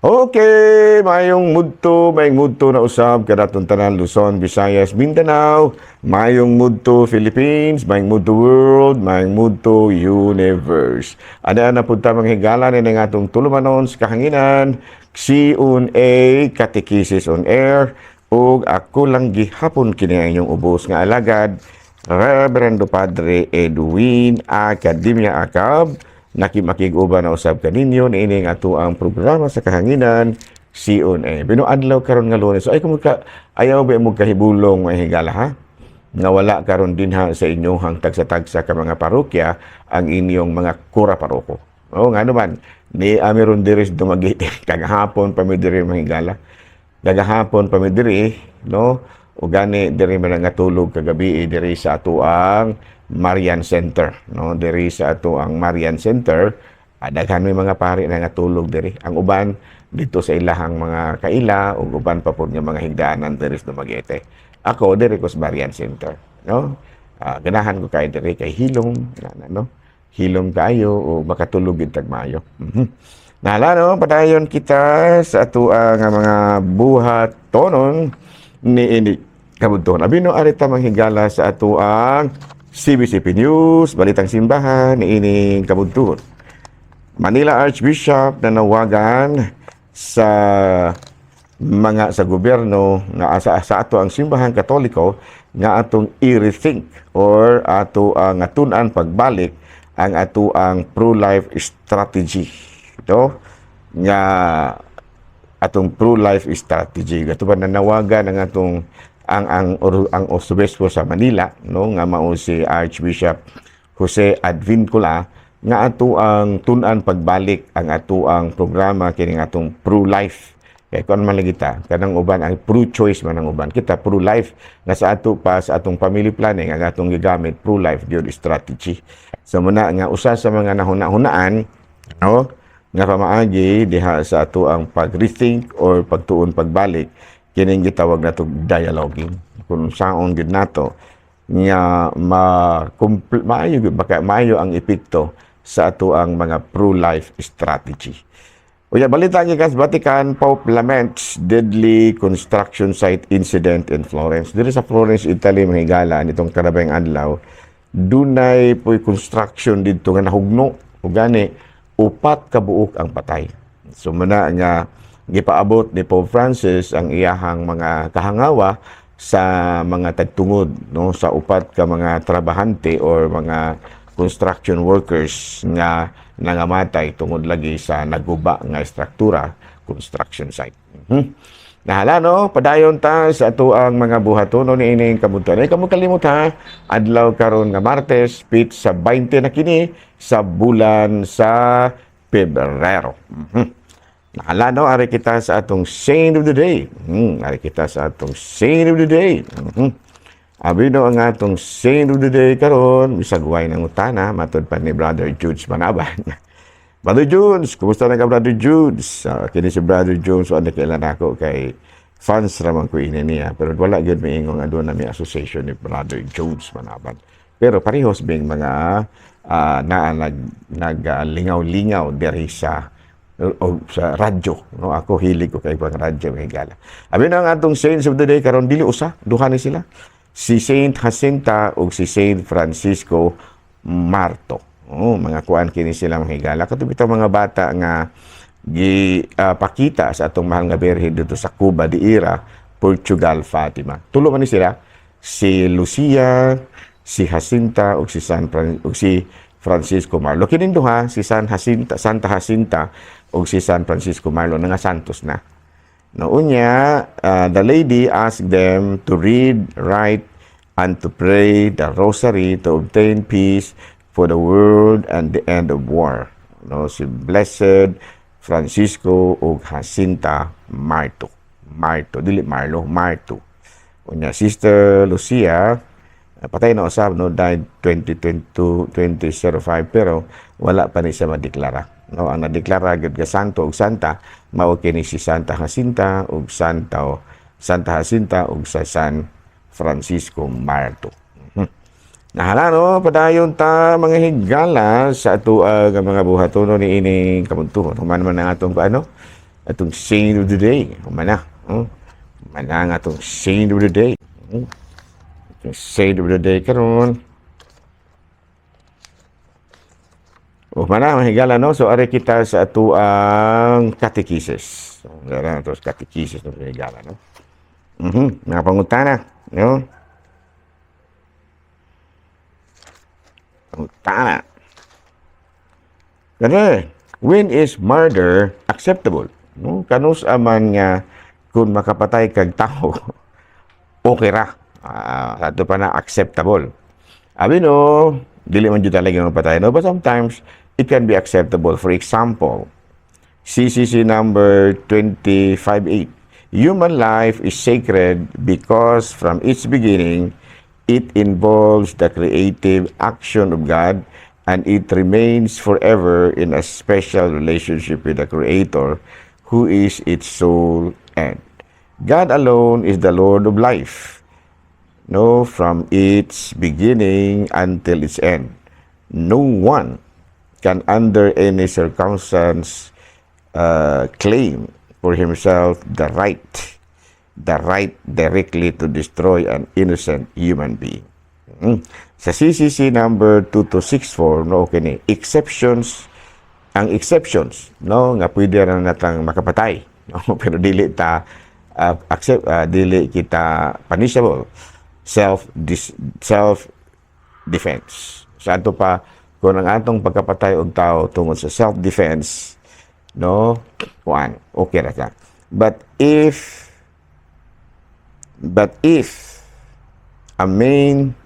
Okay, mayong mudto na usab kanatong tanan, Luzon, Visayas, Mindanao, mayong mudto Philippines, mayong mudto world, mayong mudto universe. Ana na pud ta, mga higala, ni nga atong tulumanon sa kahanginan, C1A Catechesis on Air, ug ako lang gihapon kini ang inyong ubos nga alagad, Reverendo Padre Edwin Academia Acab, nakimakig-uban na usab kaninyo niining ato ang programa sa kahanginan, C1A. Bino adlaw karon nga Lunes. So ay kung ka ayaw ba mo kahibulong, mga higala, ha? Nga wala karon dinha sa inyong tagsa-tagsa ka mga parokya ang inyong mga kura paroko. O nga naman, ni ami ron diri sa Dumaguete kagahapon pa mi diri, mga higala. Kagahapon pa mi diri, no? O gani diri man nga tulog kagabi diri sa ato ang Marian Center, no? Diri sa ato ang Marian Center, daghan may mga pari na nga tulog diri. Ang uban dito sa ilahang mga kaila ug uban pa pod nga mga higdaanan diri sa Dumaguete. Ako diri ko sa Marian Center, no? Ganahan ko kay diri kay hilom, na, no? Hilom kaayo o makatulog gid tag maayo. Nahala, no, padayon kita sa ato ang mga buhatonon ni ini kabudton. Abi no ari ta, mga higala, sa ato ang CBCP News, Balitang Simbahan ni ining kabudton. Manila Archbishop nanawagan sa mga sa gobyerno nga sa ato ang Simbahan Katoliko nga atong i-rethink or ato ang atun-an pagbalik ang ato ang pro-life strategy. Ito nga atong pro-life strategy. Gato ba nanawagan ang atong ang Arsobispo sa Manila, no, nga mao si Archbishop Jose Advincula, nga ato ang tun-an pagbalik ang ato ang programa kining atong pro-life. Kay kon man lagi ta kanang uban ang pro-choice man ang uban, kita pro-life, nga sa ato pa sa atong family planning ang atong gigamit pro-life gyud strategy. So muna nga usa sa mga nahuna-hunaan, no, nga pamaagi diha sa ato ang pag-rethink or pagtuon pagbalik kining gitawag nato dialoguing, kung saon gid nato nga ma maayo gyud baka maayo ang epekto sa ato ang mga pro-life strategy. Unya balita gikan sa Vatican, Pope laments deadly construction site incident in Florence. Diri sa Florence, Italy, mga higala, nitong karabang adlaw, dunay po'y construction didto nga nahugno. Ug gani upat ka buok ang patay. So muna nga gipaabot ni Pope Francis ang iyahang mga kahangawa sa mga tagtungod, no, sa upat ka mga trabahante or mga construction workers nga nangamatay tungod lagi sa naguba nga istruktura, construction site. Nahala, no, padayon ta sa ato ang mga buhatonon ni ining kabudton. Ay kamo kalimot ha, adlaw karon nga Martes, sa 20 na kini sa bulan sa Pebrero. Nahala, no, ari kita sa atong saint of the day. Ari kita sa atong saint of the day. Abi no ang atong saint of the day karon, bisag way nangutana, matod pa ni Brother Judes Manaban. Brother Judes, kumusta na ka, Brother Judes? Kini si Brother Judes, so ano kailan ako kay fans raman ko ini niya. Pero wala gyud miingon nga doon na may association ni Brother Judes Manaban. Pero parehos bing mga naa nag nag lingaw-lingaw diri sa o sa radyo, no? Ako hilig ko kay pang radyo, mga higala. Abi na ang atong saints of the day karon, dili usa, duha ni sila, si Saint Jacinta ug si Saint Francisco Marto. Oh, mga kuan kini sila, mga higala, kato bitaw mga bata nga gi pakita sa atong mahal nga Birhen dito sa Cuba de Ira, Portugal, Fatima. Tulo man ni sila, si Lucia, si Jacinta ug si ug si Francisco Marlo. Kining duha, si San Jacinta, Santa Jacinta ug si San Francisco Marlo, nga santos na. No, unya, the lady asked them to read, write, and to pray the rosary to obtain peace for the world and the end of war. No, si Blessed Francisco ug Jacinta Marto. Marto, dili Marlo, Marto. Unya, Sister Lucia, patay na usab, no, died 2022 2005, pero wala pa ni siya madeklara. No, ang nadeklara gyud ka santo ug santa mao kini si Santa Jacinta ug Santa Jacinta ug sa San Francisco Marto. Nahala, no, padayon ta, mga higala, sa ato nga mga buhatono ni ining kabuntuhon. Human man ang atong ano, Atong saint of the day. Humana. Oh. Humana nga atong saint of the day. Atong saint of the day karon. O mana, mahigala, no? So ari kita sa atuang catechesis. So, gara to sa catechesis, no, mahigala, no? Mga pangutana, no? Pangutana. Kani, when is murder acceptable? No? Kanus aman nga kung makapatay kag tao, okay ra. Ato pa na acceptable. Abi no, dili man jud talaga mapatay, no? But sometimes it can be acceptable. For example, CCC number 258. Human life is sacred because from its beginning, it involves the creative action of God and it remains forever in a special relationship with the Creator, who is its sole end. God alone is the Lord of life, no, from its beginning until its end. No one can under any circumstance claim for himself the right directly to destroy an innocent human being. Sa CCC number 2264, no, okay ni, exceptions, ang exceptions, no, nga pwede ra natang makapatay, no, pero dili ta accept, dili kita punishable, self defense. Sa ato pa, kung ang atong pagkapatay og tao tungod sa self defense, no, kuan, okay ra siya. But if a main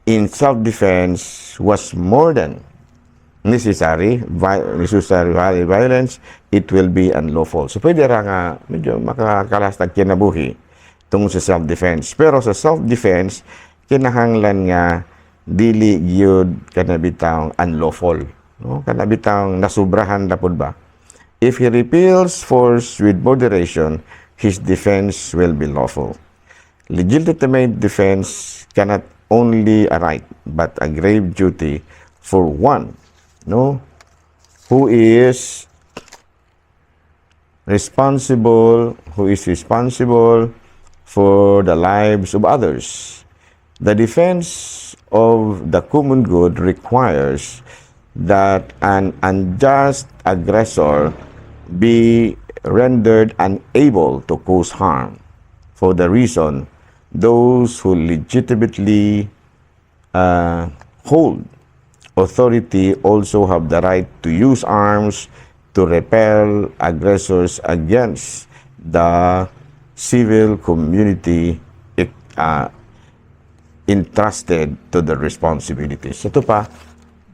in self-defense was more than necessary violence, it will be unlawful. So pwede ra nga medyo makakalas tag kinabuhi tungod sa self-defense. Pero sa self-defense, kinahanglan nga dili gyud kana bitawng unlawful. No? Kana bitawng nasubrahan na pud ba? If he repels force with moderation, his defense will be lawful. Legitimate defense cannot only a right, but a grave duty for one, no, who is responsible for the lives of others. The defense of the common good requires that an unjust aggressor be rendered unable to cause harm. For the reason, those who legitimately hold authority also have the right to use arms to repel aggressors against the civil community entrusted to the responsibilities. Ito pa,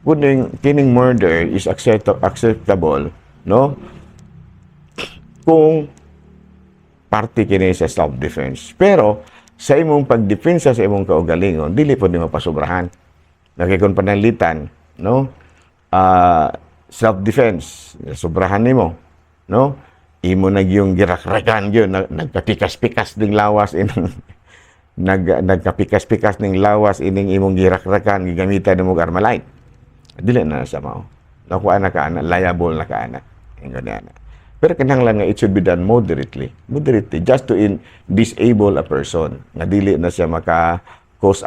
kuning kining murder is acceptable, no? Kung parte kini sa self-defense. Pero sa imong pagdepensa sa imong kaugalingon, dili po nimo pasubrahan. Kay kung pananglitan, no? Self-defense, sobrahan nimo, no? Imo na yung girakrakan gyud, nagkapikas-pikas ning lawas ining nagkapikas-pikas ning lawas ining imong girakrakan, gigamitan nimo og armalite. Dili na sa mao. Nakuha na ka ana, liable na ka ana. Ingon na. Pero kinahanglan nga it should be done moderately. Moderately just to disable a person nga dili na siya maka cause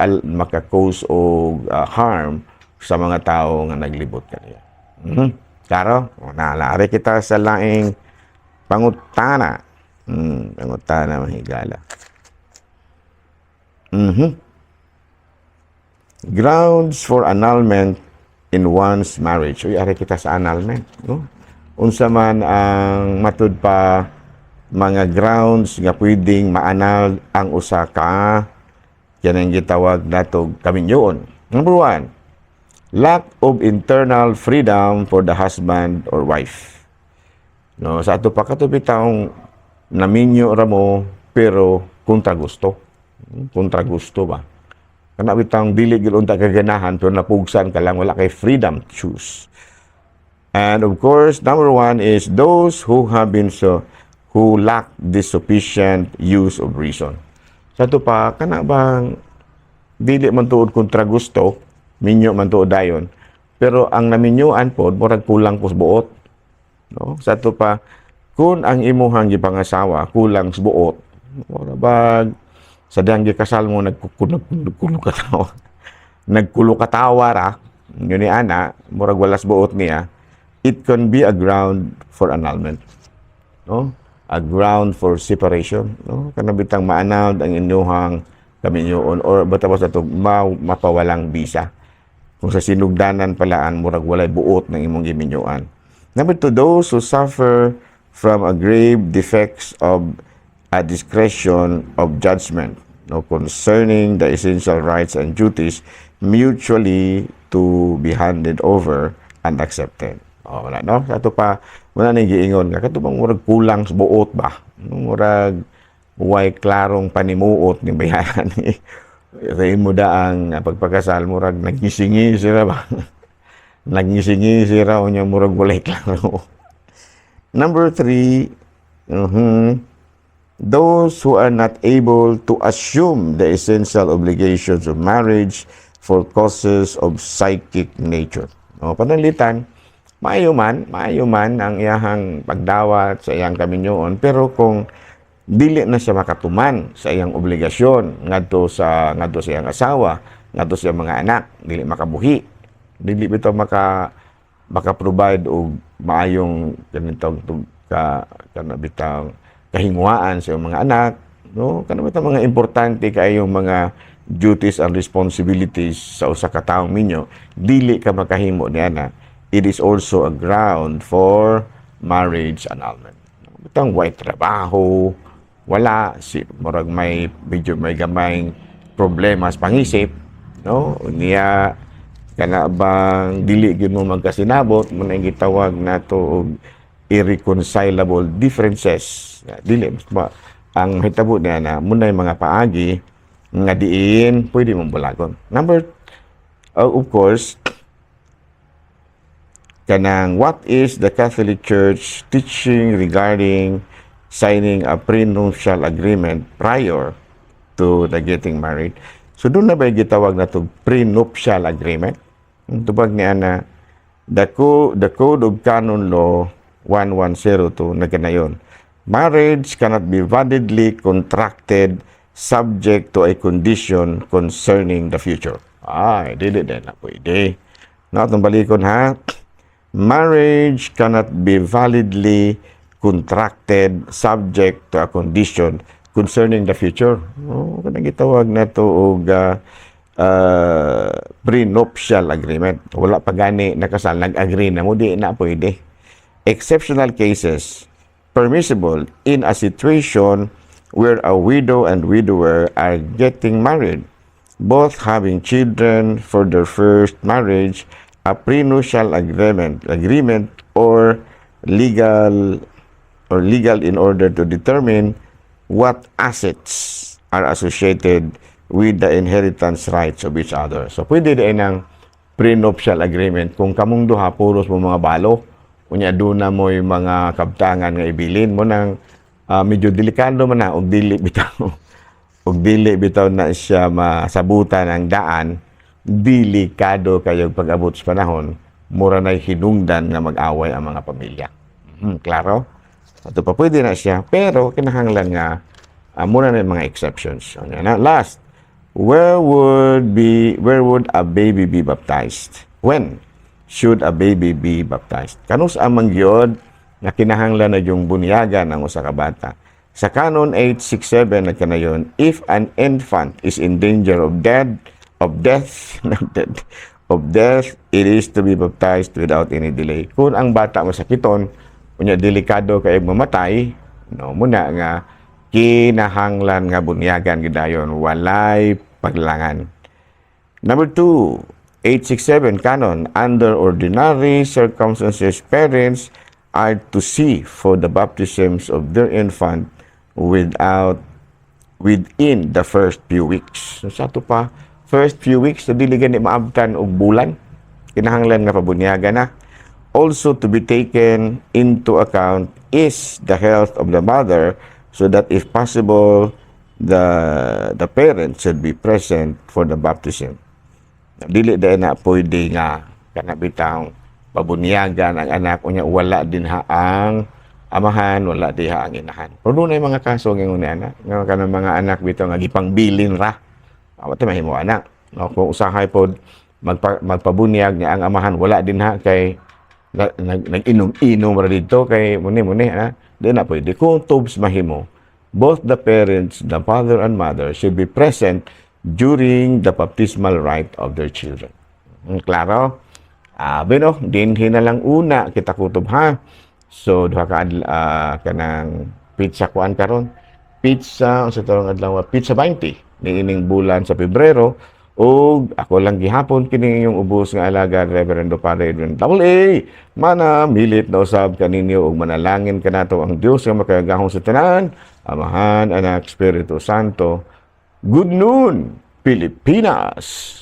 og harm sa mga tao nga naglibot kaniya. Klaro? O, nalaari kita sa laing pangutana. Pangutana, mahigala. Grounds for annulment in one's marriage. Uy, ari kita sa annulment, no? Unsa man ang matud pa mga grounds nga pwedeng ma-annul ang usa ka yan ang gitawag nato kaminyoon. Number one, lack of internal freedom for the husband or wife. No, sa ato pa kato bitawng naminyo ra mo pero kontra gusto. Kontra gusto ba? Kana bitawng dili gyud unta kaganahan pero napugsan ka lang, wala kay freedom to choose. And of course, number one is those who have been so who lack the sufficient use of reason. Sa ato pa, kana bang dili man tuod kontra gusto, minyo man tuod dayon, pero ang naminyuan pod murag kulang pos buot. No? Sa ato pa, kung ang imuhang gipangasawa kulang sa buot, mura bag sa dihang gikasal mo nagkulo katawa. Nagkulo katawa ra, yun ni ana, murag walas buot niya, it can be a ground for annulment. No? A ground for separation. No? Kana bitang ma-annul ang inyuhang kaminyoon or basta basta to mapawalang bisa. Kung sa sinugdanan palaan, murag walay buot ng imong giminyuan. Number two, those who suffer from a grave defects of a discretion of judgment, no, concerning the essential rights and duties mutually to be handed over and accepted. Oh, wala, no? Sa ato pa, wala na giingon nga kato bang murag kulang sa buot ba? No, murag way klarong panimuot ni bayaran ni sa imo daang pagpakasal, murag nagisingi sila ba? Nagisingi sila unya murag walay klaro. Number three, those who are not able to assume the essential obligations of marriage for causes of psychic nature. O, pananglitan, maayo man ang iyahang pagdawat sa iyang kaminyoon, pero kung dili na siya makatuman sa iyang obligasyon ngadto sa iyang asawa, ngadto sa iyang mga anak, dili makabuhi, dili bitaw maka-provide og maayong kanitong ka kana bitang kahinguhaan sa iyang mga anak, no, kana bitang mga importante kaayong mga duties and responsibilities sa usa ka taong minyo, dili ka makahimo niana, it is also a ground for marriage annulment. Bitang way trabaho, wala si murag may medyo may gamayng problema sa pangisip, no, niya kana bang dili gyud mo magkasinabot mo na gitawag nato og irreconcilable differences. Dili ma, ang mahitabo niya na muna yung mga paagi nga diin pwede mong bulagon. Number of course, kanang what is the Catholic Church teaching regarding signing a prenuptial agreement prior to the getting married? So duna ba gitawag na to prenuptial agreement? Ang tubag niya na the Code of Canon Law 1102 nagkanayon. Marriage cannot be validly contracted subject to a condition concerning the future. Ay, dili din na pwede. No, atong balikon ha. Marriage cannot be validly contracted subject to a condition concerning the future. Oh, kanang gitawag na to og prenuptial agreement. Wala pa gani nakasal, nag-agree na mo, di na pwede. Exceptional cases permissible in a situation where a widow and widower are getting married, both having children for their first marriage, a prenuptial agreement or legal in order to determine what assets are associated with the inheritance rights of each other. So, pwede din ang prenuptial agreement kung kamong duha puros mo mga balo, unya duna mo'y mga kabtangan nga ibilin mo nang medyo delikado man na og dili bitaw na siya masabutan ang daan, delikado kayo pag-abot sa panahon, mura na'y hinungdan nga mag-away ang mga pamilya. Klaro? Ato pa, pwede na siya, pero kinahanglan nga muna na yung mga exceptions. Ano na? Last, where would a baby be baptized? When should a baby be baptized? Kanus-a man gyud nga kinahanglan na yung bunyagan ang usa ka bata? Sa Canon 867 nagkanayon, if an infant is in danger of death, not dead, of death, it is to be baptized without any delay. Kung ang bata masakiton, unya delikado kay mamatay, no, muna nga kinahanglan nga bunyagan gidayon, walay paglangan. Number two, 867 Canon, under ordinary circumstances, parents are to see for the baptisms of their infant without within the first few weeks. So, sa ato pa, first few weeks, so dili gani maabtan og bulan. Kinahanglan nga pabunyagan na. Also to be taken into account is the health of the mother, so that if possible, the parents should be present for the baptism. Dili dahil na pwede nga kana bitaw Pabunyagan ang anak unya wala dinha ang amahan, wala diha ang inahan. Pero dunay mga kaso nga ni anak, nga kanang mga anak bitaw nga gipangbilin ra. Wa tay mahimo anak. No, kung usahay pod magpabunyag niya ang amahan wala dinha kay nag-inom-inom ra didto kay muni muni ha. Di na pwede. Kung tubos mahimo, both the parents, the father and mother, should be present during the baptismal rite of their children. Klaro? Ah, bueno, dinhi na lang una kita kutob ha. So duha ka kanang petsa kuan karon. Petsa unsa tarong adlaw? Petsa 20 niining bulan sa Pebrero ug ako lang gihapon kini inyong ubos nga alagad, Reverendo Padre Edwin Double A. Mana milit na usab kaninyo ug manalangin kanato ang Dios nga makagagahom sa tanan, Amahan, Anak, Espiritu Santo. Good noon, Pilipinas.